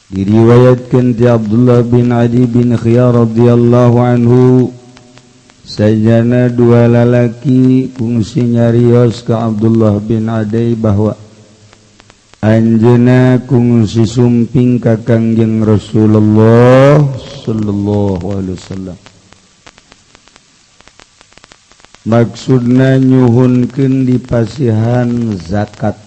Diriwayatkan di Abdullah bin Adi bin Khiyar radhiyallahu anhu, sajana dua lalaki kungsi nyarios ke Abdullah bin Adi bahwa anjeuna kungsi sumping ka Kangjeng Rasulullah sallallahu alaihi wasallam, maksudna nyuhunkeun dipasihan zakat.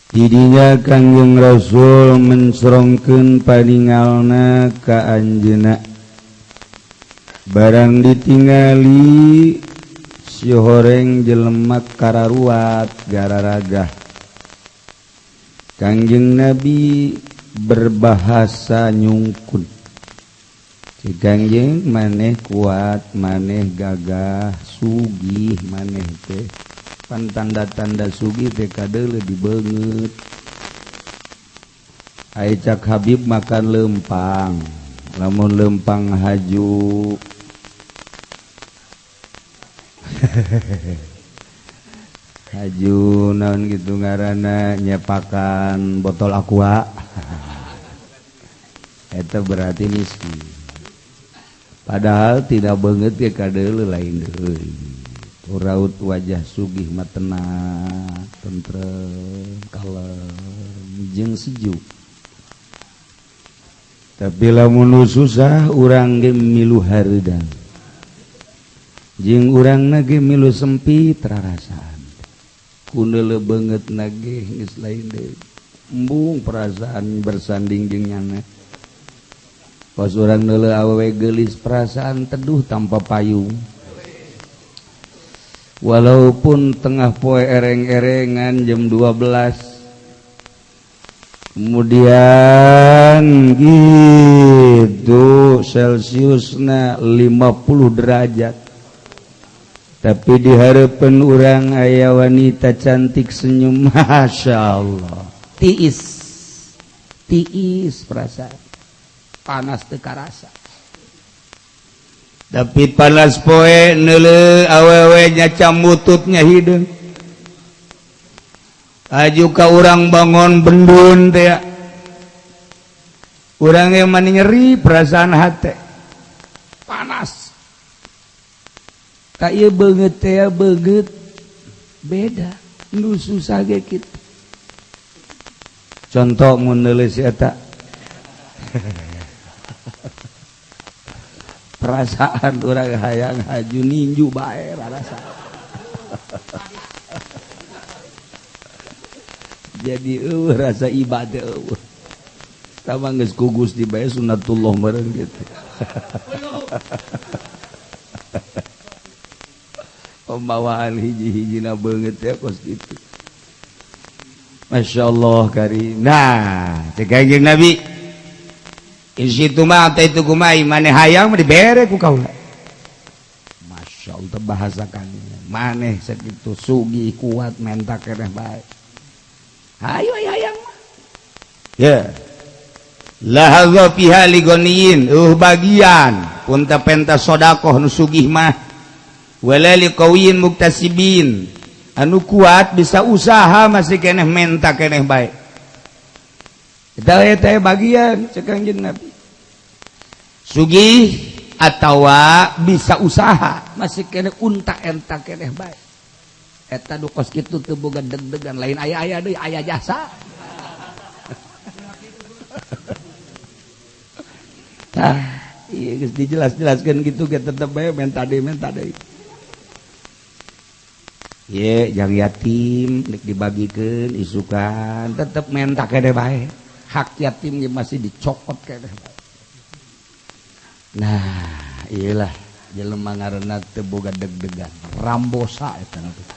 Didinya Kangjeng Rasul mencerongkeun paningalna ka anjeunna. Barang ditingali si horeng jelema kararuat gararagah. Kangjeng Nabi berbahasa nyungkun. Si Kangjeng, maneh kuat, maneh gagah, sugih maneh teh. Pan tanda-tanda sugih teh kadeuleu di beungeut. Ai cak Habib makan lempang. Lamun lempang haju haju naon gitu ngaranna, nyepakan botol Aqua, eta berarti miskin. Padahal tidak banget ge kadeuleu lain deui. Raut wajah sugih mah tenang, tentrem, kalem, jeung sejuk. Tapi lamun nu susah, urang ge milu hareudang, jeung urangna ge milu sempit rarasaan. Ku neuleu beungeut na ge geus lain deui, embung perasaan bersanding jeung nyana. Pas urang neuleu awewe geulis, perasaan teduh tanpa payung. Walaupun tengah poe ereng-erengan jam 12, kemudian gitu Celsiusna 50 derajat, tapi di hareupeun urang aya wanita cantik senyum, Masya Allah, tiis tiis perasaan, panas teu karasa. Tapi panas poe neuleu awewe nyaca mututnya hideung, aju ka urang bangun bendun teh, urang yang mani nyeri perasaan hate, panas. Ka ieu beungeut teh beungeut beda nu susah ge kitu. Contoh mun neuleuh si eta, perasaan urang hayang haju ninju bae rasa. Jadi eueuh rasa ibadah eueuh. Tah geus ku Gusti bae sunatullah meureun gitu. Pembawaan hiji-hijina beungeut teh kos kitu. Masya Allah karim. Nah, cek Kanjeng Nabi, in syi'tuma a'taitukuma, maneh hayang mah dibere ku kaula. Masya Allah bahasa kanjeng. Maneh sakitu sugih kuat menta keneh bae. Hayu hayang mah. Ya. La hadza fiha ligoniyin, bagian punta penta sodakoh nu sugih mah. Wala liqawiyin muktasibin, anu kuat bisa usaha masih keneh menta keneh bae. Eta teh bagian cek Kanjeng Nabi. Sugih atawa bisa usaha masih keneh unta enta keneh bae. Eta nu kos kitu teu boga deg-degan, lain aya-aya deui, aya jasa. Tah, ieu geus dijelas-jelaskeun kitu ge tetep bae menta deui, menta deui. Ye, jang yatim nek dibagikeun isukan tetep menta keneh bae. Hak yatim ge masih dicokot keneh bae. Nah, iyalah jelema ngaranna teu boga deg-degan, rambosa eta teh.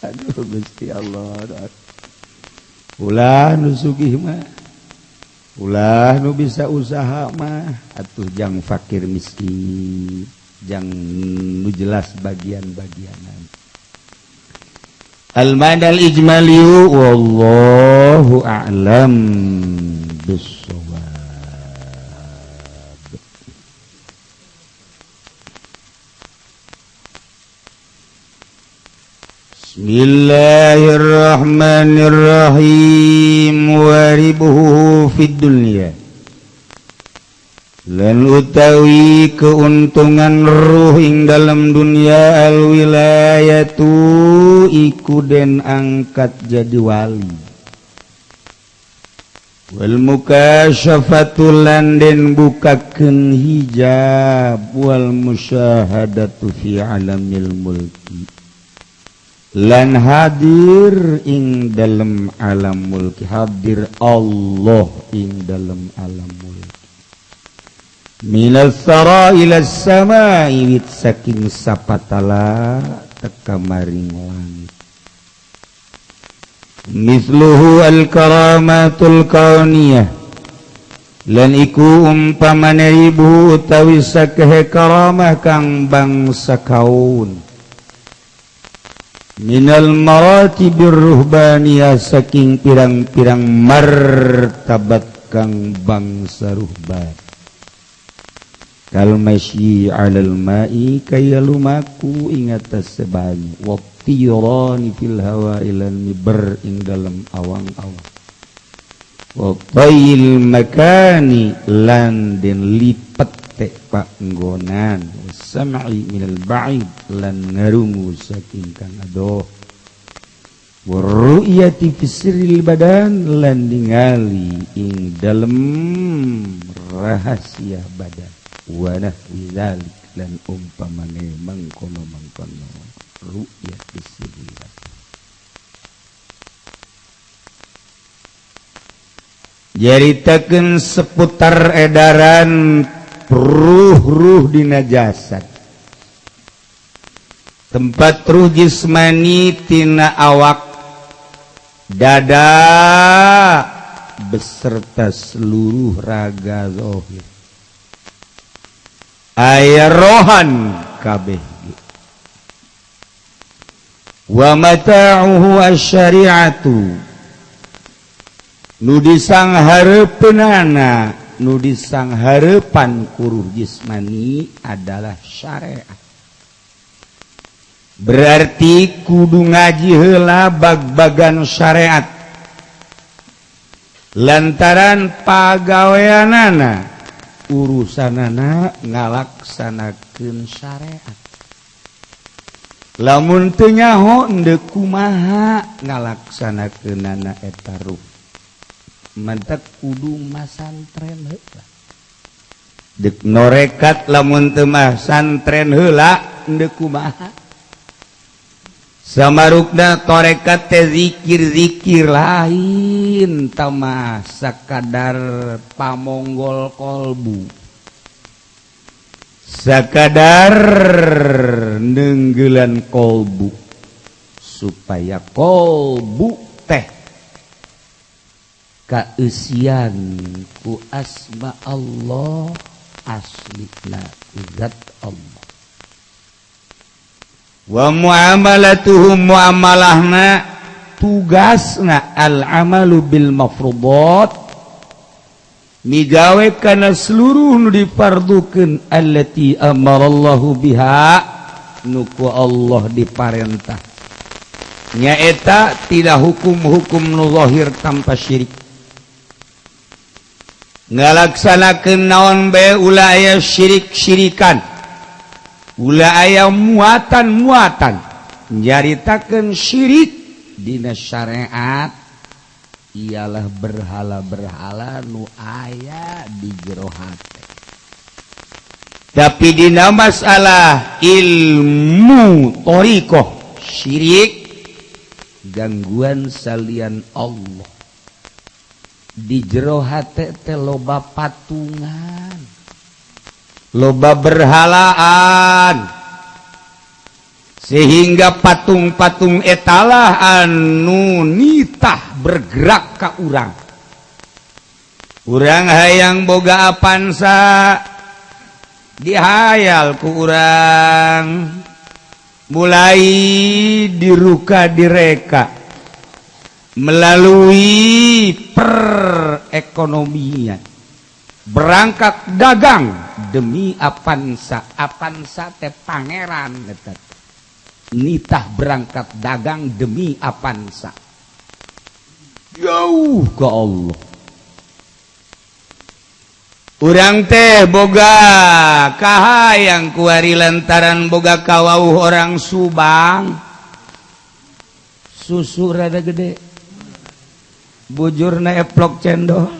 Aduh Gusti Allah. Ulah nu sugih mah, ulah nu bisa usaha mah, atuh jang fakir miskin, jang nu jelas bagian-bagianan. Al-madal ijmaliyu wallahu a'lam bissawab. Bismillahirrahmanirrahim. Waribuhu fid dunya lan utawi keuntungan ruh ing dalam dunia alwilayatu iku den angkat jadi wali wal mukasyafatu lan den bukakeun hijab wal musyahadatu fi alamil mulki lan hadir ing dalam alam mulki, hadir Allah ing dalam alam mulki minas sara ila samai wit saking sapatala teka maring langit. Misluhu al karamatul kauniyah lan iku umpamane ribu utawi sakehe karamah kang bangsa kaun minal maratibir ruhbaniyah saking pirang-pirang martabat kang bangsa ruhban. Kal masyi 'alal ma'i kaya lumaku ing atas banyu wa tirani fil hawa ilan miber ing dalam awang-awang wa tayil makani lan den lipet te panggonan sam'i minal ba'id lan ngarungu saking kang adoh wa ru'yati fi sirril badan lan ningali ing dalem rahasia badan wa nahwi dzalik lan umpamane mangkono-mangkono ru'yah bisirri. Jaritakeun seputar edaran ruh-ruh dina jasad, tempat ruh jismani tina awak dada beserta seluruh raga zahir aya rohan kabeh wa mata'uhu asyari'atu nu disang hareupeunana, nu disang hareupan kuruh jismani adalah syariat. Berarti kudu ngaji heula bag-bagan syariat lantaran pagaweanana urusanana ngalaksanakeun syariat. Lamun teu nyaho endeu kumaha ngalaksanakeunana eta ruh. Mantak kudu masantren heula. Deuk norekat lamun teu masantren heula endeu kumaha. Samarukna torekat teh zikir-zikir lain tamah sakadar pamonggol kolbu, sakadar nenggelan kolbu supaya kolbu teh kaeusian ku asma Allah aslina zat Allah. Wa muamalatuhum muamalahna tugasna al-amalu bil mafrudat migawe kana seluruh nu difardukeun allati amarallahu biha nu ku Allah diparentah nyaeta tidak hukum-hukum nu zahir tanpa syirik ngalaksanakeun naon bae ulah aya syirik-syirikan ulah aya muatan-muatan nyaritakeun syirik dina syariat ialah berhala-berhala nu aya di jero hate. Tapi dina masalah ilmu thariqah syirik gangguan salian Allah di jero hate teh loba patungan, loba berhalaan, sehingga patung-patung etalah anu nitah bergerak ka urang. Urang hayang boga Avanza dihayal ku urang, mulai diruka direka melalui perekonomian, berangkat dagang demi Avanza. Avanza teh pangeran eta. Nitah berangkat dagang demi Avanza, jauh ke Allah. Urang teh boga kahayang kuari lantaran boga kawauh orang Subang, susu rada gede, bujurna eplok cendol,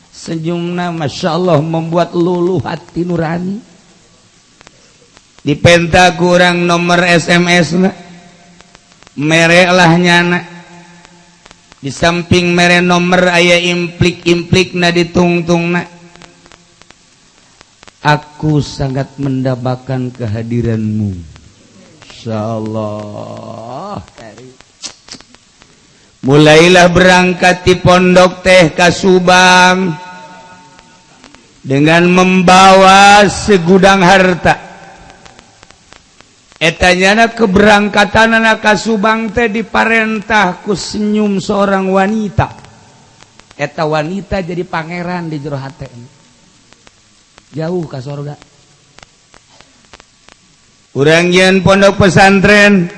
senyumna Masya Allah membuat luluh hati nurani. Dipenta kurang nomor SMS na, mere lah nyana. Di samping mere nomor aya implik-implik na ditungtung na. Aku sangat mendapatkan kehadiranmu. Insyaallah. Mulailah berangkat di pondok teh ka Subang dengan membawa segudang harta. Etanyana keberangkatan anak ka Subang teh diparentah ku senyum seorang wanita. Eta wanita jadi pangeran di jero hate. Jauh ka sorga. Urang yeun pondok pesantren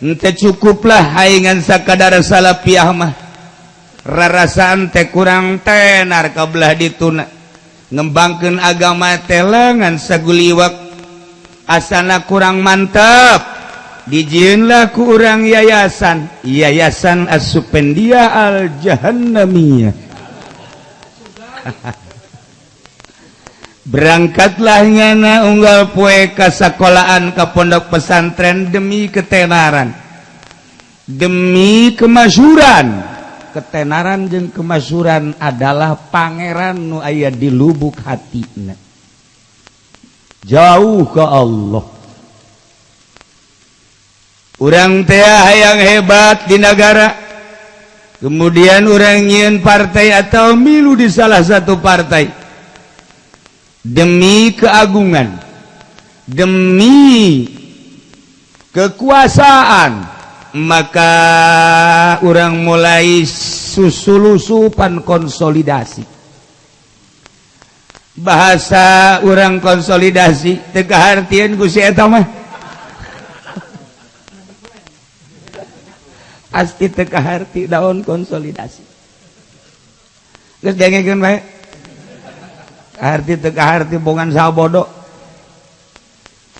henteu cukuplah haingan sakadar salapiah mah. Rarasaan teh kurang tenar ka belah dituna. Ngembangkeun agama teh lengan saguliwak asana kurang mantap. Dijieunlah ku urang yayasan, Yayasan As-Supendia Al-Jahannamiyah. Berangkatlah nyana unggal poe ka sakolaan ka pondok pesantren demi ketenaran, demi kemasyhuran. Ketenaran jeung kemasyhuran adalah pangeran nu aya di lubuk hatina. Jauh ke Allah. Urang teh hayang hebat di negara, kemudian urang nyieun partai atau milu di salah satu partai demi keagungan, demi kekuasaan, maka urang mulai susulusupan konsolidasi. Bahasa urang konsolidasi teu kahartieun ku si eta mah. Pasti teu kaharti daun konsolidasi. Geus dengekeun bae. Kaharti teu kaharti bongan sabodo.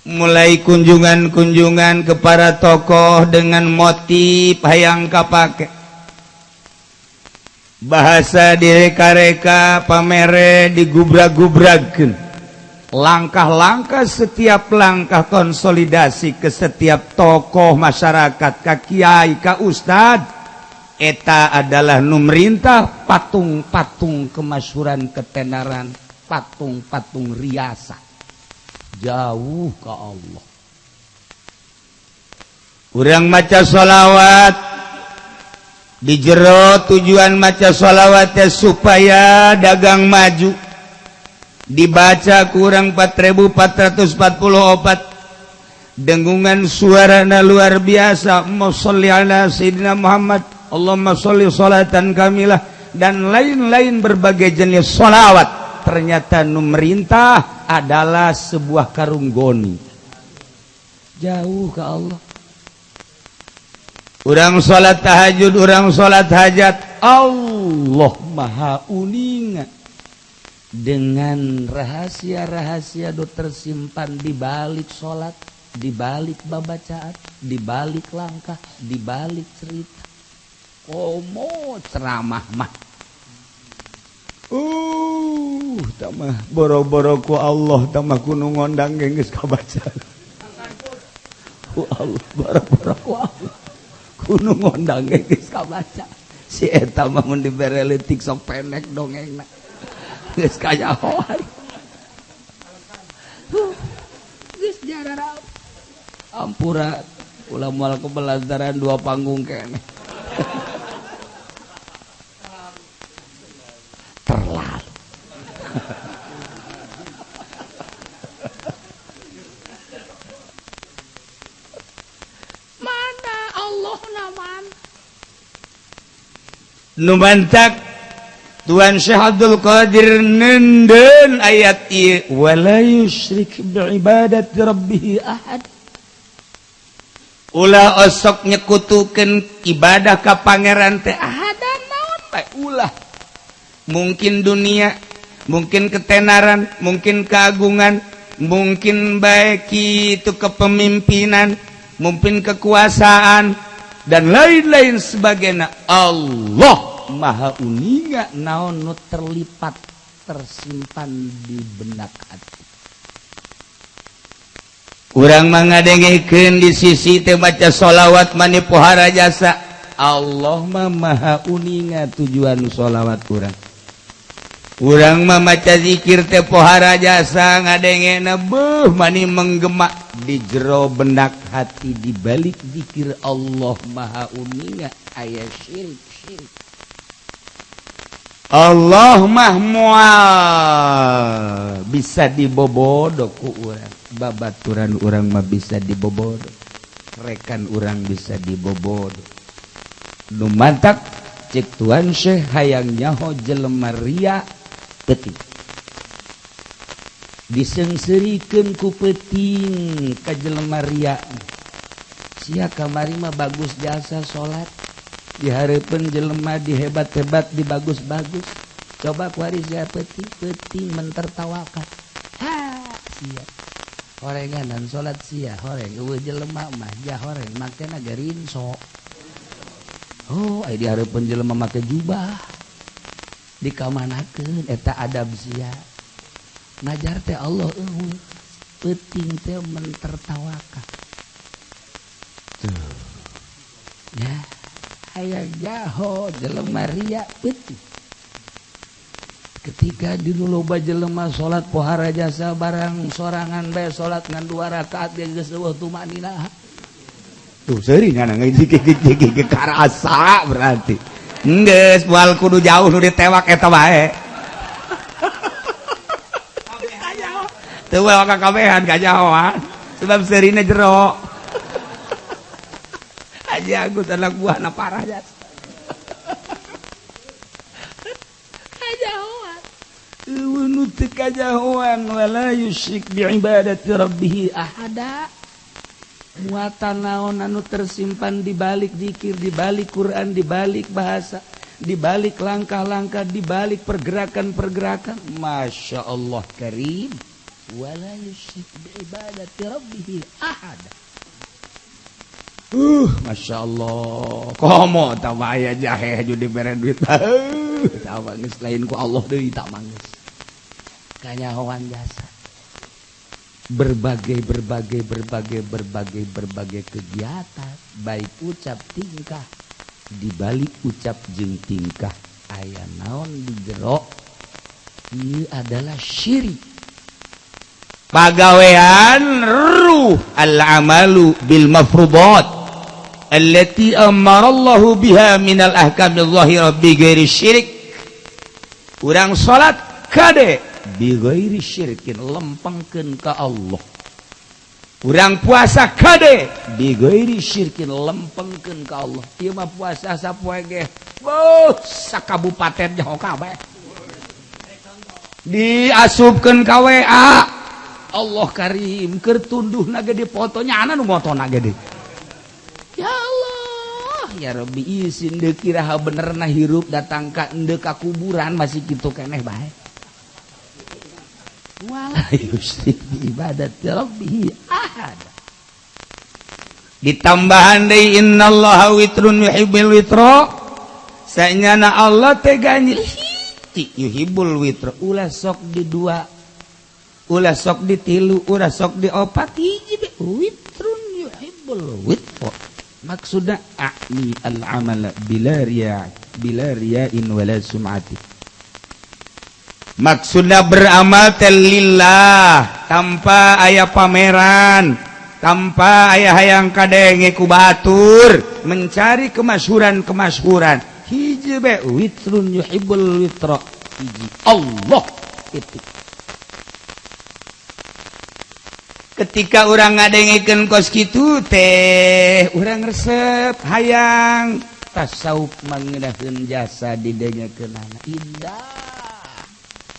Mulai kunjungan-kunjungan ke para tokoh dengan motif hayang kapake. Bahasa direka-reka pamere digubrag-gubragkeun. Langkah-langkah setiap langkah konsolidasi ke setiap tokoh masyarakat, ka kiai, ka ustad, eta adalah nu merintah patung-patung kemasyhuran, ketenaran, patung-patung riasa. Jauh ke Allah. Urang maca sholawat di jero tujuan maca sholawat supaya dagang maju. Dibaca kurang 4444 dengungan suarana luar biasa. Sholli ala Sayyidina Muhammad, Allahumma sholli sholatan kamilah, dan lain-lain berbagai jenis sholawat. Ternyata nu merintah adalah sebuah karung goni. Jauh ke Allah. Urang salat tahajud, urang salat hajat, Allah Maha uninga dengan rahasia-rahasia do tersimpan di balik salat, di balik babacaan, di balik langkah, di balik cerita. Komo ceramah mah. Tamah boro-boro ku Allah tamah kudu ngondang geus kabaca. Ku Allah boro-boro ku Allah. Kudu ngondang geus kabaca. Si eta mah mun dibere leutik sok pendek dongengna. Geus kanyahoan. Geus jarara. Ampura ulah moal kebelantaran dua panggung keneh. Terlalu. Mana Allah naman? Nu mantak Tuan Syekh Abdul Qadir nenden ayat ieu wala yusyrik bi ibadati rabbih ahad. Ulah osok nyekutukeun ibadah ka pangeran teh ada naon bae ulah. Mungkin dunia, mungkin ketenaran, mungkin keagungan, mungkin baik itu kepemimpinan, mungkin kekuasaan dan lain-lain sebagainya. Allah Maha uninga naon nu terlipat tersimpan di benak hati. Urang mangadengekeun di sisi teh maca sholawat mani pohara jasa. Allah mah Maha uninga tujuan sholawat urang. Urang mah maca zikir teh pohara jasa ngadengena beuh mani menggema di jero benak hati. Di balik zikir Allah Maha uninga aya syirik syirik. Allah mah moal bisa dibobodo ku urang. Babaturan urang mah bisa dibobodo, rekan urang bisa dibobodo. Nu mantak cek Tuan Syekh hayang nyaho jelema ria peuting diseungseurikeun ku peuting ka jelema ria. Sia kamari mah bagus jasa salat dihareupeun jelema dihebat-hebat dibagus-bagus, coba kuari sia peuting peuting mentertawakan. Ha sia horenganan salat sia horeng eueuh jelema mah ja horeng makena garinso. Oh aya dihareupeun jelema make jubah dikamanakeun eta adab sia. Ngajar teh Allah eueuh peuting teh mentertawakan. Tuh ya aya jaho jelema ria peuting. Ketika di loba jelema salat pohara jasa barang sorangan bae salat ngan 2 rakaat ge geus eueuh tumanina. Tuh seuri ngana ngejik karasa berarti. Geus moal kudu jauh nu ditewak eta bae. Teu wae kakabehan kajahoan sebab seurina jero. Haji Agus anak buahna parah jasa. Kajahoan wala yusyrik bi ibadati rabbih ahada. Muatan naon anu tersimpan di balik zikir, di balik Quran, di balik bahasa, di balik langkah-langkah, di balik pergerakan-pergerakan. Masya Allah karim. Wala yusyrik bi ibadati rabbih ahada. Masya Allah. Komo tambah aya jahe ju dibere duit. Tah geus lain ku Allah deui tak manggeus. Kanyahoan jasa. Berbagai berbagai berbagai berbagai berbagai kegiatan, baik ucap tingkah, di balik ucap jeung tingkah aya naon di jero, ieu adalah syirik. Pagawean ruh al-amalu bil mafrudat allati amarallahu biha minal ahkamil zahira bi ghairi syirik. Urang salat kade bi ghairi syirkin, lempengkeun ka Allah. Urang puasa kade bi ghairi syirkin, lempengkeun ka Allah. Ieu mah puasa sapoe ge beuh sakabupaten nyaho kabeh diasupkeun ka WA. Allah karim keur tunduhna ge difoto nya nu motona ge. Ya Allah ya Rabbi, ieu sieun deuk iraha benerna hirup datang ka endeu ka kuburan masih kitu keneh bae. Wala yusyrik bi ibadati rabbih ahad. Ditambahan deui innallaha witrun yuhibbul witra. Sanyana Allah teh ganjil hiji yuhibbul witra. Ulah sok di dua, ulah sok di tilu, ulah sok di opat, hiji be witrun yuhibbul witra. Maksudna a'ni al-amala bila riya, bila riya'in wala sum'ati. Maksudna beramal teh lillah, tanpa aya pameran, tanpa aya hayang kadenge ku batur, mencari kemasyhuran-kemasyhuran. Hiji be witrun yuhibbul witra. Hiji Allah titik. Ketika urang ngadengekeun kos kitu teh, urang resep hayang tasawuf mangeunahkeun jasa didengekeunana indah,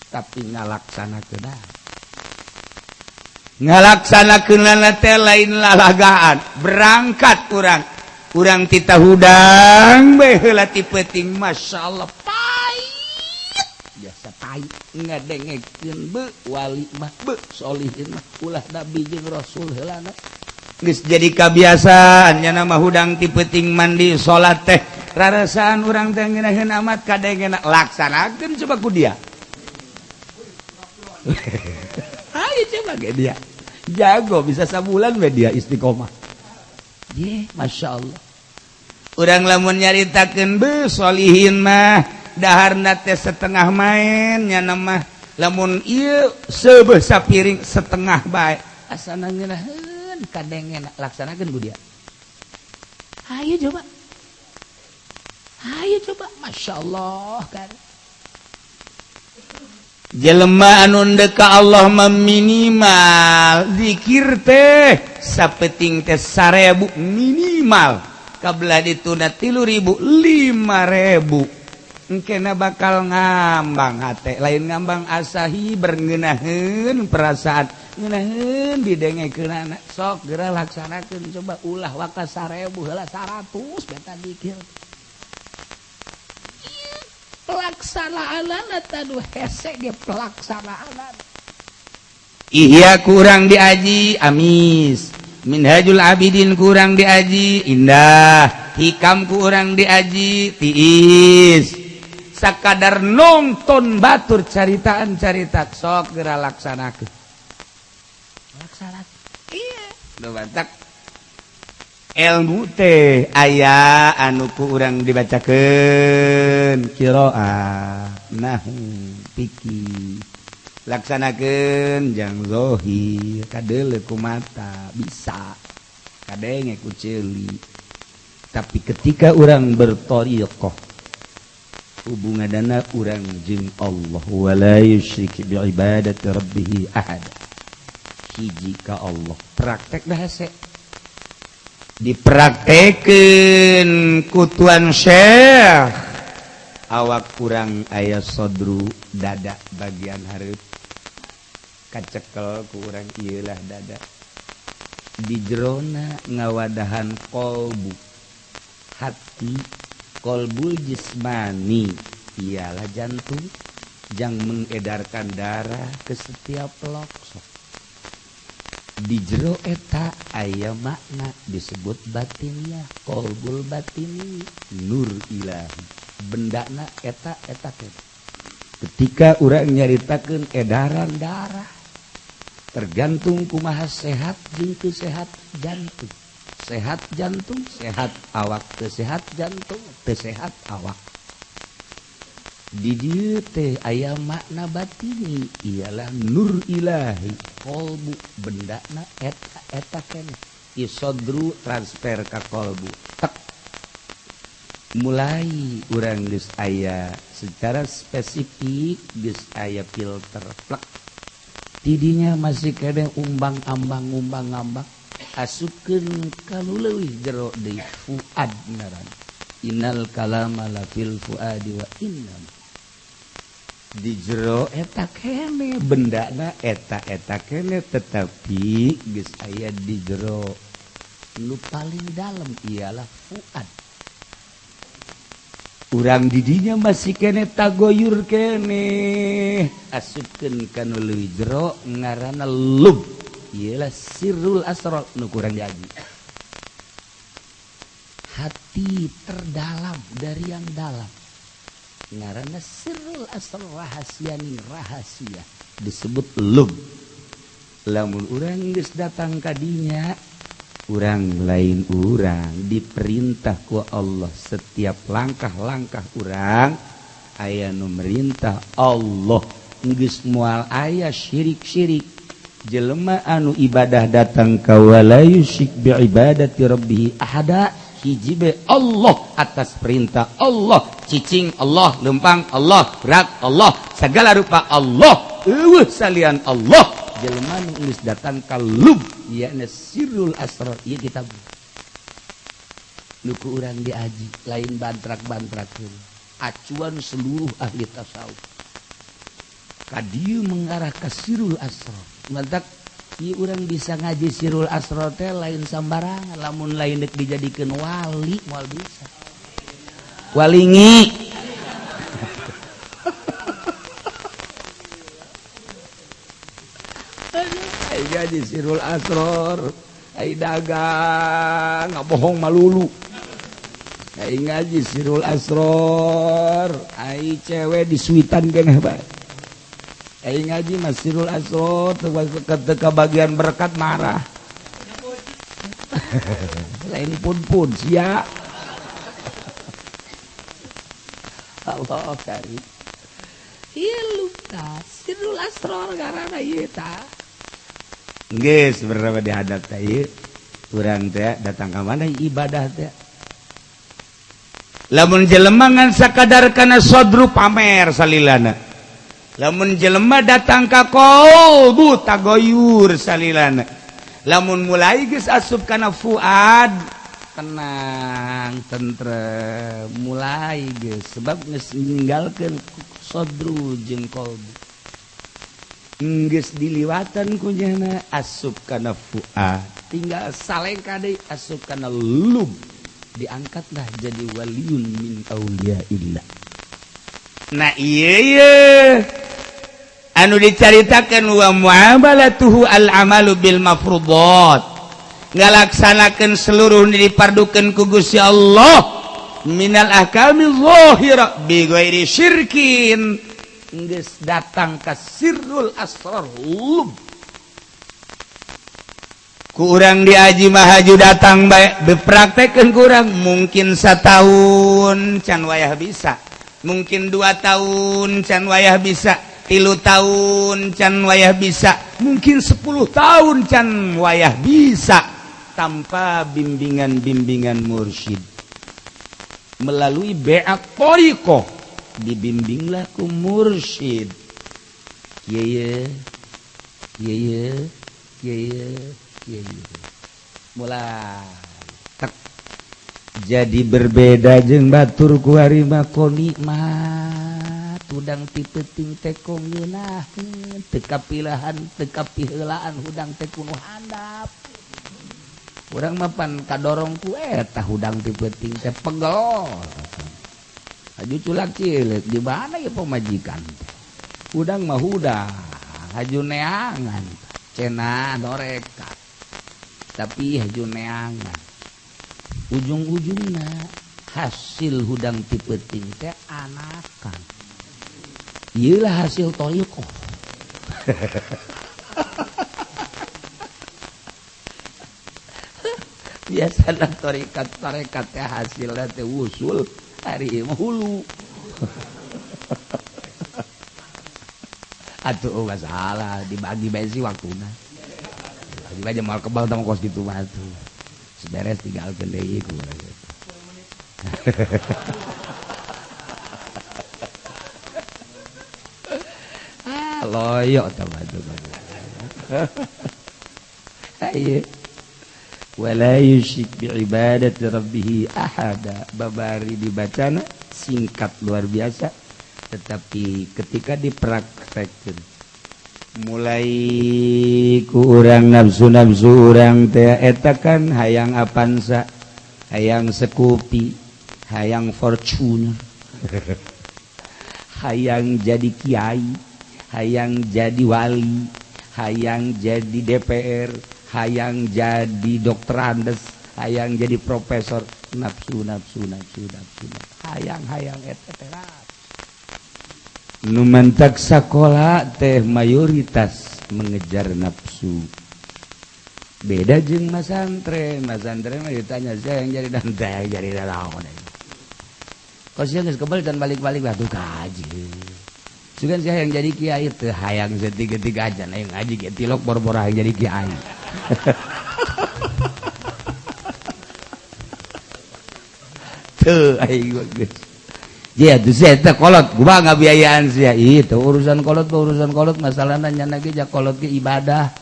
tapi ngalaksanakeun. Ngalaksanakeunana teh lain lalagaan. Berangkat urang, urang tita hudang bae heula ti peuting, masyaallah pait, biasa pait ngadengekeun be wali mah, be solihin mah, ulah nabi jeung rasul heulana. Geus jadi kebiasaan nya mah, hudang ti peuting mandi salat teh rarasaan urang teh ngeunaheun amat kadengena. Laksanakeun coba ku dia. Ayo coba ge, dia jago, bisa sabulan we dia istiqomah. Ye, masya Allah. Urang lamun nyaritakeun be solihin mah daharna teh setengah main nya mah, lamun ieu seubeuh sapiring setengah bae asana ngeunaheun kadengena. Laksanakeun ku dia. Ayo coba, ayo coba, masya Allah kan. Jelema anu ka Allah minimal zikir teh sapeting teh 1000 minimal, kabelah dituna 3000, 5000, engkena bakal ngambang hate, lain ngambang asahi berngenaheun perasaan, ngeunaheun didengekeunana. Sok geura laksanakeun coba, ulah waka 1000 heula, 100 beta dikir. Pelaksanaan tadu hese ge pelaksanaan. Ihya kurang diaji amis, Minhajul Abidin kurang diaji indah, Hikam kurang diaji tiis, sakadar nonton batur caritaan carita. Sok geura laksanakeun, laksanakeun. Iya, nu batak ilmu teh aya anu ku urang dibacakeun qiraah, nahwu, fikih, laksanakeun jang zahir, kadeuleu ku mata bisa, kadenge ku ceuli. Tapi ketika urang bertoriqoh, hubungan dana urang jeung Allah, wala yusyrik bi ibadati rabbih ahad, hiji ka Allah, praktek dah hese dipraktekeun ku tuan Syekh. Awak kurang aya sodru, dada bagian hareup kacekel ku urang, ieulah dada. Di jerona ngawadahan kolbu, hati. Kolbul jismani ialah jantung yang mengedarkan darah ke setiap pelosok. Di jero eta aya makna disebut batinnya, kolbul batini, nur ilahi, bendana eta eta. Ketika urang nyaritakeun edaran darah tergantung kumaha sehat jeung teu sehat jantung. Sehat jantung sehat awak, teu sehat jantung teu sehat awak. Di dieu teh aya makna batini, ialah nur ilahi, kolbu, bendana eta eta keneh. Isodru transfer ka kolbu tek, mulai urang geus aya secara spesifik, geus aya filter plek. Tidinya masih kena umbang ambang umbang ambang, asupkeun ka nu leuwih jero deui, fuad ngaran. Innal kalama la fil fuadi wa inna. Di jero eta kene bendana eta eta kene, tetapi geus aya di jero nu paling dalam, ialah fuad. Urang didinya masih kene tagoyur kene, asupkeun ka nu leuwih jero, ngaranna lub, ialah sirrul asrar nu kurang diaji, hati terdalam dari yang dalam, ngaranna sirrul asrar, rahasia ning rahasia, disebut lub. Lamun urang geus datang kadinya, urang lain urang, diperintah ku Allah. Setiap langkah-langkah urang aya nu merintah Allah, geus moal aya syirik-syirik. Jelema anu ibadah datang ka wala yusyrik bi ibadati rabbih ahada, hiji be Allah, atas perintah Allah, cicing Allah, lempang Allah, berat Allah, segala rupa Allah, eueuh salian Allah. Jelema nu geus datang ka lub, yakni sirrul asrar, ieu kitab nu ku urang diaji, lain bantrak-bantrakeun, acuan seluruh ahli tasawuf ka dieu mengarah ka sirrul asrar. Mantak Ieu urang bisa ngaji Sirul Asror teh lain sambarangan, lamun lain deuk dijadikeun wali moal bisa. Walingi. Ai ngaji Sirul Asror, ai dagang ngabohong malulu. Ai ngaji Sirul Asror, ai cewek disuitan keneh bae. Ai ngaji mas Sirul Asror teu bagian berkat marah. Lain pun-pun sia. Allah karim. Ieu lupa Sirul Asror ngaranna ieu tah. Geus berapa dihadap teh ieu? Urang teh datang ka mana ibadah teh. Lamun jelema ngan sakadar kana sodru pamer salilana. Lamun jelema datang ka qalbu tagoyur salilana. Lamun mulai geus asup kana fuad tenang tentrem mulai geus sebab geus ninggalkeun sodru jeung qalbu. Geus diliwatan ku nyana asup kana fuad tinggal salengka deui asup kana lub diangkatlah jadi waliun min auliyaillah. Nah ieu ye anu dicaritakeun wa muamalatuhu al amalu bil mafruḍat ngalaksanakeun seluruh dipardukeun ku Gusti Allah minal ahkami zahira bi ghairi syirkin geus datang ka sirrul asrar lub. Ku urang diaji mahaju datang bae bepraktekeun kurang mungkin setahun can wayah bisa, mungkin 2 tahun can wayah bisa, 3 tahun can wayah bisa, mungkin 10 tahun can wayah bisa tanpa bimbingan-bimbingan mursyid. Melalui beat thariqah dibimbinglah ku mursyid. Ye ye ye ye ye ye. Mulai tek. Jadi berbeda jeung batur ku ari mah nikmat hudang ti peuting teh kong ngeunaheun teu kapilahan teu kapiheulaan hudang teh kudu handap. Urang mah pan kadorong ku eta hudang ti peuting teh pegel. Haju culak cilik di mana ya pemajikan teh. Hudang mah hudang, haju neangan cenah noreka. Tapi haju neangan. Ujung-ujungna hasil hudang ti peuting teh anakan. Ieu lah hasil thariqah. Biasana tarekat-tarekat teh hasilna teh usul, ari ieu mah hulu. Atuh masalah dibagi bae sih waktuna. Bagi bae moal kebal tah kos kitu mah atuh. Beres tinggalkeun deui ku urang. Ah loyo tah mah atuh. Ieu wala yusyrik bi ibadati rabbih ahada. Babari dibacana singkat luar biasa, tetapi ketika dipraktekkeun mulai ku urang nafsu-nafsu urang teh eta kan hayang Avanza, hayang Scoopy, hayang Fortuner, hayang jadi kiai, hayang jadi wali, hayang jadi DPR, hayang jadi dokter andes, hayang jadi profesor, nafsu nafsu nafsu nafsu, hayang hayang eta teh. Nu mantak sakola teh mayoritas mengejar nafsu. Beda jeung masantren, masantren mah ditanya saya yang jadi dan teh jadi naon. Kos geus kebel dan balik-balik lah tuh kaji. Sugan saya yang jadi kiai teh hayang setiga-tiga aja aing ngaji ge tilok bor-bor hayang jadi kiai. Tuh aing geus. Ya tuh saya teh kolot, gua ngabiayaan sia. Ih, teu urusan kolot, urusan kolot masalahna nyana ge ja kolot ge ibadah.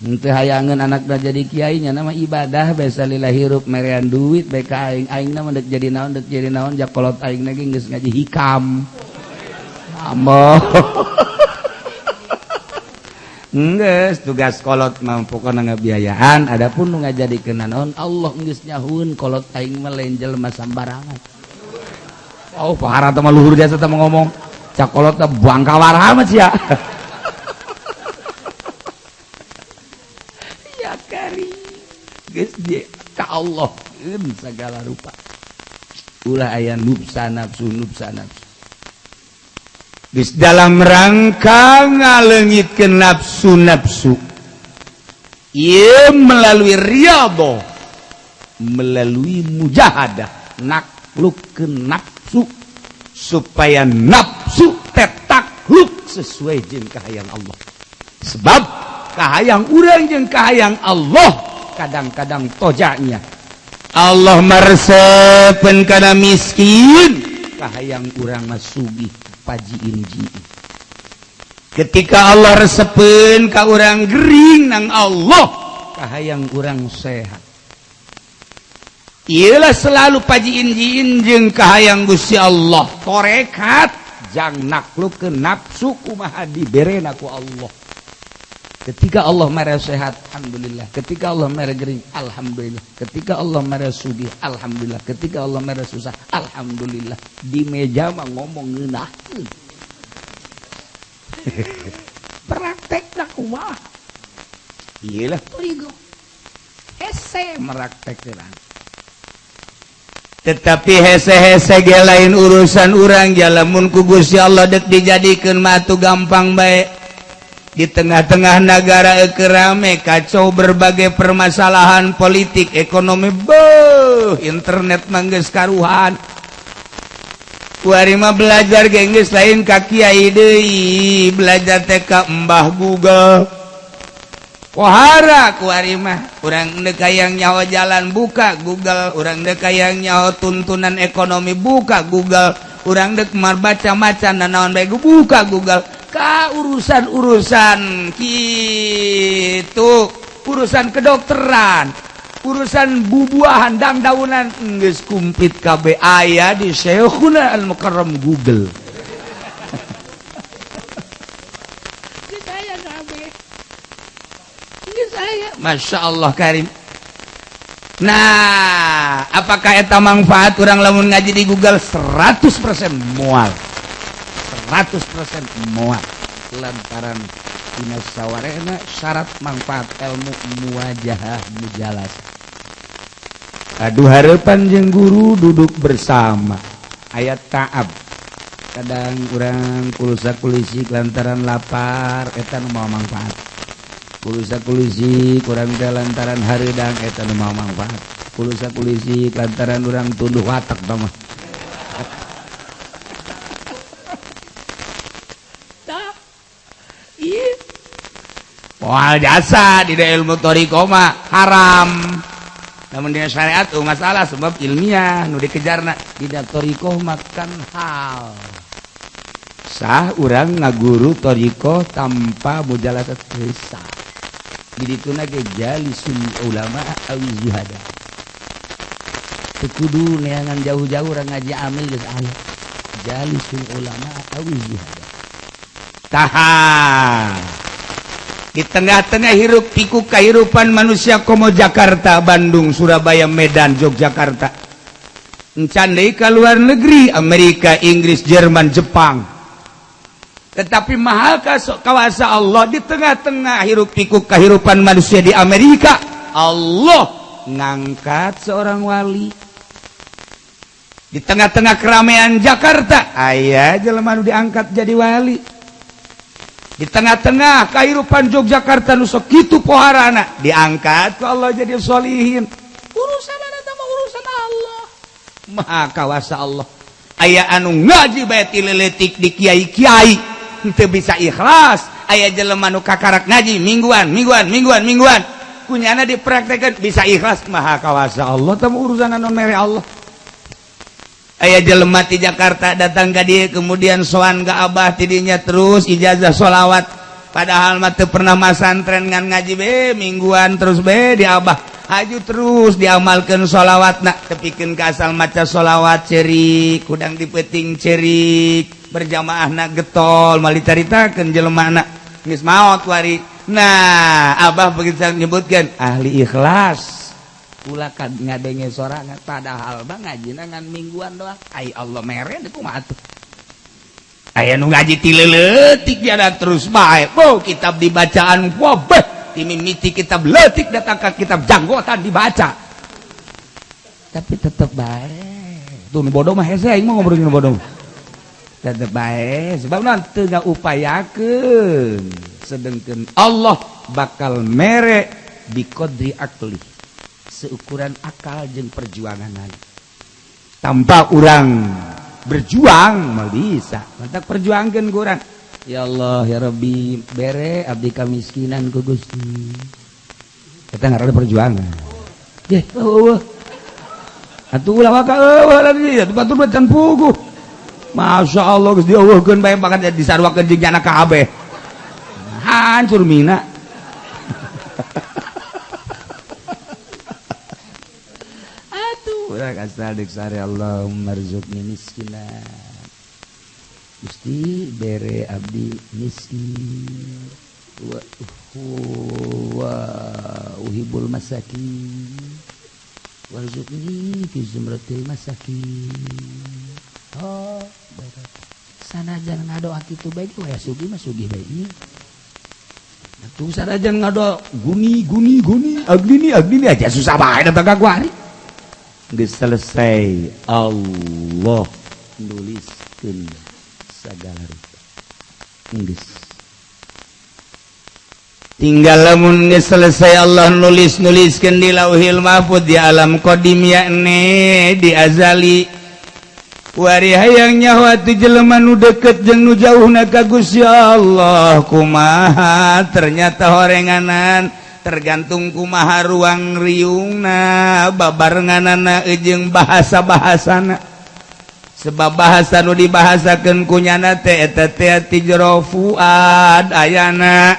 Henteu hayangeun anakna jadi kiai nya mah ibadah biasa lila hirup merean duit bae ka aing. Aingna mah deuk jadi naon, deuk jadi naon ja kolot aingna ge geus ngaji hikam. Ambo. Geus tugas kolot mah pokona ngabiayaan, adapun nu ngajadikeun naon Allah geus nyahueun kolot aing mah lain jelema sambarangan. Oh, pahara teh mah luhur jasa teh ngomong. Cak kolot teh bangkawar amat sia. Ya kari. Geus di ka Allah segala rupa. Ulah aya nupsa nafsu nupsa nafsu. Geus dalam rangka ngaleungitkeun nafsu-nafsu. Ieu melalui riyadhah, melalui mujahadah, naklukkeun nafsu supaya nafsu teh takluk sesuai jeung kahayang Allah. Sebab kahayang urang jeung kahayang Allah kadang-kadang tojanya. Allah maresepeun kana miskin, kahayang urang mah sugih pajiin ji. Ketika Allah resepeun ka urang gering nang Allah, kahayang urang sehat. Iyalah selalu pajiin jiin jeung kahayang Gusti Allah. Torekat jang naklukkeun nafsu kumaha diberena ku Allah. Ketika Allah mere sehat, alhamdulillah. Ketika Allah mere gering, alhamdulillah. Ketika Allah mere sugih, alhamdulillah. Ketika Allah mere susah, alhamdulillah. Di meja mah ngomong ngeunahkeun. Praktekna kumaha? Iyalah torigo. Hese meraktekkeun. Tetapi hese-hese ge lain urusan urang, jalamun ku Gusti Allah dek dijadikeun mah atuh gampang bae. Di tengah-tengah negara kerame kacau berbagai permasalahan politik ekonomi, beuh internet mangges karuhan. Kuari mah belajar gengges lain ka kiai deui, belajar teh ka Mbah Google. Kohara kuari mah urang deuk hayang nyaho jalan buka Google, urang deuk hayang nyaho tuntunan ekonomi buka Google, urang deuk baca-maca nanaon bae buka Google. Ka urusan-urusan gitu, urusan kedokteran, urusan bubuahan dangdaunan geus kumplit kabeh aya di Syekhuna Al-Mukarram Google. Geus aya kabeh. Geus aya. Masya Allah Karim. Nah, apakah eta manfaat urang lamun ngaji di Google? 100% moal. 100% moal. Lantaran dina sawarehna syarat manfaat ilmu muwajahah mujalas. Aduh harapan jeung guru duduk bersama ayat ta'ab. Kadang urang kulusak kulisik lantaran lapar eta nu mawa manfaat. Kulusak kulisik urang teh lantaran hareudang eta nu mawa manfaat. Kulusak kulisik lantaran urang tunduh watak tah mah. Moal jasa di ilmu thoriqoh mah haram. Namun dina syariat tuh masalah sebab ilmiah nu dikejarna dina thoriqoh makan hal. Sah urang ngaguru thoriqoh tanpa mujalasat sah. Di dituna ge jalisul ulama awi zuhada. Teu kudu neangan jauh-jauh urang ngaji amil geus aya. Jalisul ulama awi zuhada. Tahan. Di tengah-tengah hiruk pikuk kehidupan manusia komo Jakarta, Bandung, Surabaya, Medan, Yogyakarta. Encan deui ka luar negeri, Amerika, Inggris, Jerman, Jepang. Tetapi maha kawasa Allah di tengah-tengah hiruk pikuk kehidupan manusia di Amerika, Allah ngangkat seorang wali. Di tengah-tengah keramaian Jakarta, aya jelema nu diangkat jadi wali. Di tengah-tengah kehidupan Yogyakarta nu sok kitu poharana diangkat ku Allah jadi solihin. Urusan eta mah urusan Allah. Maha kawasa Allah. Aya anu ngaji bae ti leutik di kiai-kiai henteu bisa ikhlas. Aya jelema nu kakarak ngaji mingguan, mingguan, mingguan, mingguan. Kunyana dipraktekeun bisa ikhlas. Maha kawasa Allah teh urusan anu mere Allah. Aya jelema ti Jakarta datang ka dieu kemudian soan ka abah tidinya terus ijazah sholawat, padahal mah teu pernah masantren ngan ngaji be mingguan terus be di abah haju terus diamalkeun sholawatna tepikeun ka asal maca sholawat cerik kudang dipeuting cerik berjamaahna getol mal dicaritakeun jelemana geus maot wari. Nah, Abah begitu menyebutkan ahli ikhlas ulah kad ngadenge sorangan, padahal bang ngajina ngan mingguan doang. Ai Allah mere kumaha atuh? Aya nu ngaji ti leutik dia terus bae. Oh, kitab dibacaan wabeh, timimiti kitab leutik datang ke kitab janggotan dibaca. Tapi tetep bae. Tuh nu bodoh mah hese, aing mah ngobrolin nu bodoh. Tetep bae sebab non teu ngaupayakeun. Sedengkeun Allah bakal mere biqadri akli, seukuran akal jeung perjuangan. Tanpa urang berjuang mah bisa mantap perjuangkeun ku urang. Ya Allah, ya Rabbi, bere abdi kamiskinan ku Gusti. Eta ngaranna perjuangan. Ye, eueuh. Atuh ulah waka eueuh lagi, atuh batur mah can puguh. Masya Allah, geus dieuweuhkeun bae, bahkan disaruakeun jeung jana kabeh. Hancur mina. Atuh urang asal deuk sare, Allahumma rzuqni miskinan. Gusti, bere abdi miskin. Wa huwa uhibul masakin. Warzuqni fi zumratil masakin. Oh, sanajan ngadoa kitu bae ge, waya sugih mah sugih bae. Atuh sanajan ngadoa guni guni guni aglini aglini aja susah bae datang ka kuari. Geus selesai Allah nuliskeun sagala rupa. Geus. Tinggal lamun geus selesai Allah nulis-nuliskeun di Lauhil Mahfuz, di alam qadim, yakni di azali. Wari hayang nyaho atuh jelema nu deket jeung nu jauhna ka Gusti Allah kumaha, ternyata horenganan tergantung kumaha ruang riungna, babarenganana jeung bahasa-bahasana. Sebab bahasa nu dibahasakeun kunyana teh eta teh ti jero fuad ayana.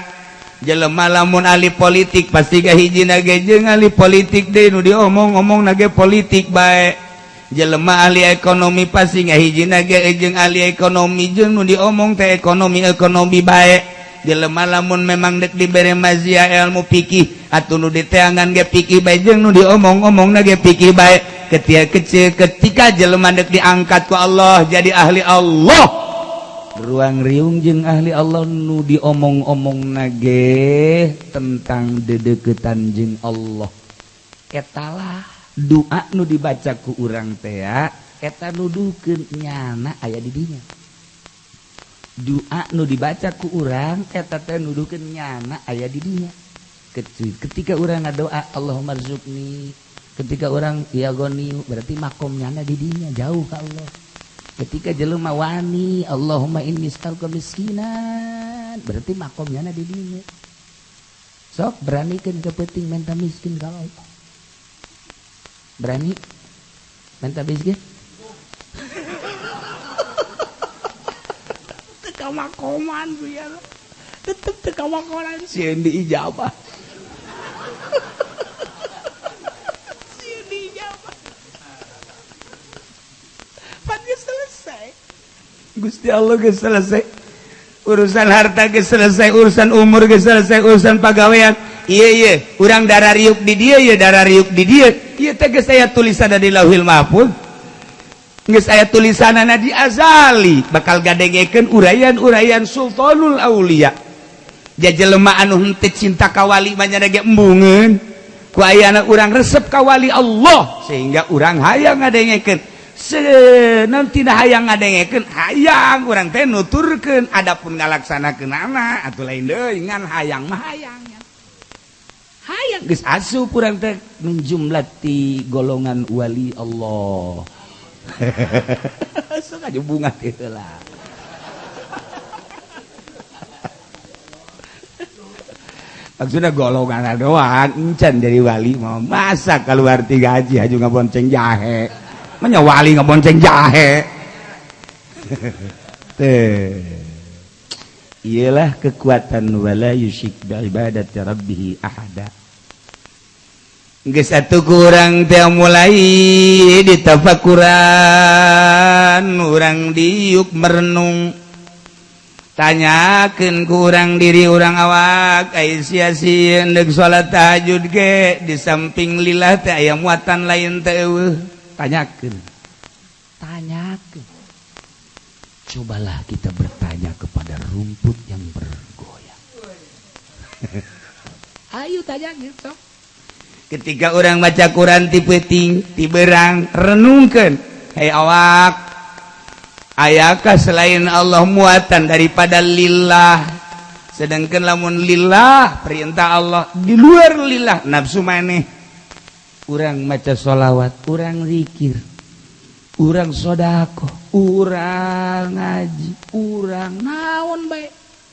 Jelema lamun ahli politik pasti kahijina ge jeung ahli politik deui, nu diomong-omong ge politik bae. Jelema ahli ekonomi pasti ngahijina ge jeung ahli ekonomi, jeung nu diomong teh ekonomi ekonomi bae. Jelema lamun memang dek dibere mazia ilmu fikih, atuh nu diteangan ge fikih bae, jeung nu diomong-omong ge fikih bae. Ketika kecil, ketika jelema dek diangkat ku Allah jadi ahli Allah, ruang riung jeung ahli Allah nu diomong-omong nage tentang dedeketan jeung Allah. Etalah doa nu dibaca ku urang teh, eta nuduhkeun nyana aya di dinya. Doa nu dibaca ku urang eta teh nuduhkeun nyana aya di dinya. Ketika urang ngadoa Allahumma rzuqni, ketika urang ya goni, berarti makom nyana di dinya, jauh ka Allah. Ketika jelema wani Allahumma inni as'aluka miskinan, berarti makom nyana di dinya. Sok beranikeun ke peuting minta miskin ka Allah. Berani minta miskin? Teka makoman ya. Tetep teka makoman sieun diijabah. Sieun diijabah. Pan geus selesai. Gusti Allah geus selesai. Urusan harta geus selesai, urusan umur geus selesai, urusan pagawean. Iya iya, urang darah riuk di dia, iya darah riuk di dia. Ieu teh geus aya tulisanna di Lauhil Mahfuz. Geus aya tulisanna di azali, bakal gadengekeun uraian-uraian Sultanul Aulia. Ja jelema anu henteu cinta ka wali mah nya ge embungeun. Ku ayana urang resep ka wali Allah sehingga urang hayang ngadengekeun. Nanti hayang ngadengekeun, hayang urang teh nuturkeun, adapun ngalaksanakeunana atuh lain deui, ngan hayang mah hayang. Hayang geus asup urang teh menjumlati golongan wali Allah. Sok aja bunga teh heula. Maksudnya golongan doang, encan jadi wali mau masa keluar tiga haji haji ngabonceng jahe. Manya wali ngabonceng jahe. Teh. Iyalah kekuatan wala yusyrik bi ibadati rabbih ahada. Geus atuh kurang teh mulai ditafakuran, urang diuk merenung. Tanyakeun ku urang diri urang awak, ai sia sieun deuk salat tahajud ge di samping lillah teh aya muatan lain teh eueuh? Tanyakeun, tanyakeun. Cobalah kita bertanya kepada rumput yang bergoyang. Ayo tanyakeun sok. Ketika orang baca Quran ti peuting ti berang, renungkeun, hei awak, ayakah selain Allah muatan daripada lillah? Sedangkan lamun lillah perintah Allah, di luar lillah nafsu maneh. Urang maca sholawat, urang zikir, urang sodako, urang ngaji, urang naon bae,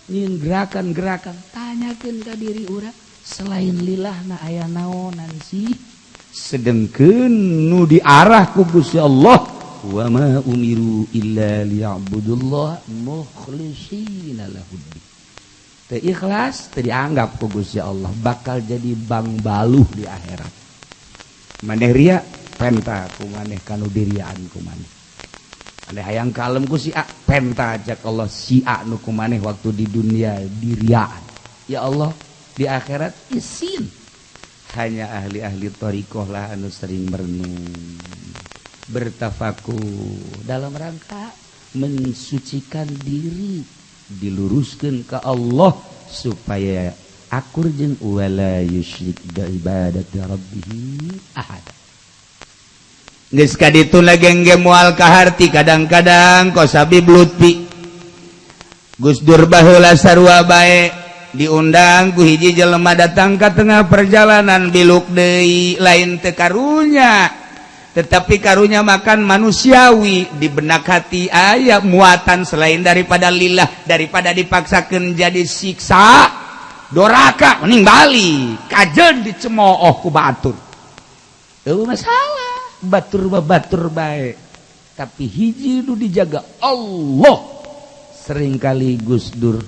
nyin gerakan-gerakan, tanyakeun ka diri urang, selain lillah na aya naonan sih? Sedengkeun nu diarah ku Gusti Allah, wa ma umiru illa liya'budullah mukhlishina lahuddin. Teu ikhlas teu dianggap ku Gusti Allah, bakal jadi bang baluh di akhirat. Maneh ria, penta ku maneh kanu diriaan ku maneh. Maneh hayang kalem ku si A, penta cek Allah si A nu ku maneh waktu di dunia diriaan. Ya Allah, di akhirat isin. Hanya ahli-ahli thariqah lah anu sering merenung, bertafakur dalam rangka mensucikan diri, diluruskan ke Allah supaya akur jeung wala yusyrik bi ibadati rabbih ahad. Geus kaditu lagi ge moal kaharti kadang-kadang kos Habib Lutfi. Gus Dur baheula sarua bae, diundang ku hiji jelema, datang ke tengah perjalanan biluk deui. Lain teu karunya, tetapi karunya makan manusiawi. Di benak hati aya muatan selain daripada lillah. Daripada dipaksakan jadi siksa doraka, mending balik kajen dicemooh ku batur. Eueuh masalah batur mah batur bae, tapi hiji nu dijaga Allah. Seringkali Gus Dur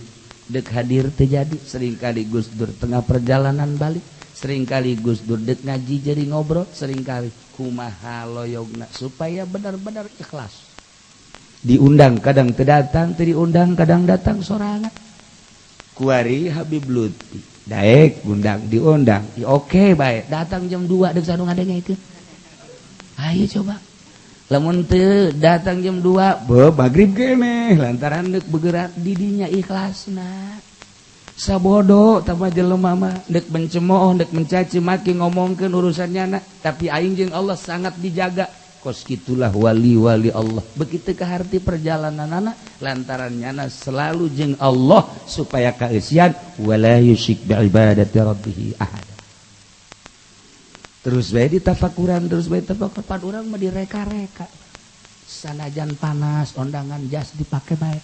dek hadir terjadi, seringkali Gus Dur tengah perjalanan balik, seringkali Gus Dur dek ngaji jadi ngobrol, seringkali kumaha loyogna supaya benar-benar ikhlas. Diundang kadang teu datang, teu diundang kadang datang sorangan. Kuari Habib Lutfi daek undang, diundang ya, oke baik, datang jam 2 dek sanu ngadenge. Ayo coba lamun teu datang jam 2 be magrib keneh, lantaran dek bergerak didinya ikhlasna. Sabodo tambah jelema mah dek mencemooh, dek mencaci maki, ngomongkeun urusannya na, tapi aing jeung Allah sangat dijaga. Kos gitulah wali-wali Allah, begitu kaharti perjalanan anak lantaran nyana selalu jeung Allah supaya kaeusian wala yusyrik bi ibadati rabbih ahad. Terus bae ditafakuran, terus bae tafakur. Pan urang mah direka-reka, sanajan panas ondangan jas dipake bae,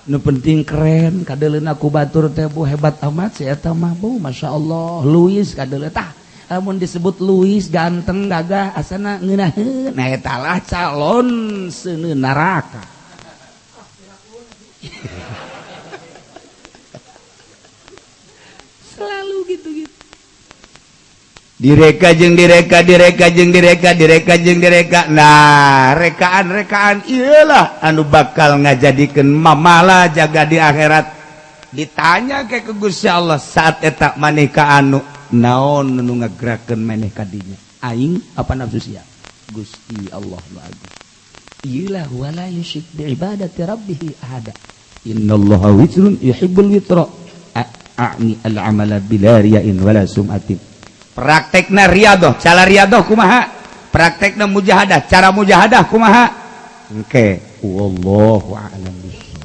nu penting keren. Kadeleuna ku batur teh, bu, hebat amat si eta mah, bu, Masya Allah, Luis kadeleuna. Tah, lamun disebut Luis ganteng gagah asana ngeunaheun. Nah, eta lah calon seuneu neraka. Selalu gitu-gitu, direka jeung direka, direka jeung direka, direka jeung direka. Nah, rekaan-rekaan iyalah anu bakal ngajadikeun mamala jaga di akhirat. Ditanya ke Gusti Allah saat eta, maneh ka anu naon nu ngagerakeun maneh ka dinya, aing apa nafsu sia? Gusti Allah nu agung. Iyalah wala yusyrik bi ibadati rabbih ahada. Innallaha witrun yuhibbul witra, a'ni al-amala bila riya'in wala sum'atin. Praktekna riadoh, cara riadoh kumaha? Praktekna mujahadah, cara mujahadah kumaha? Oke, wallahu a'lam bishawab.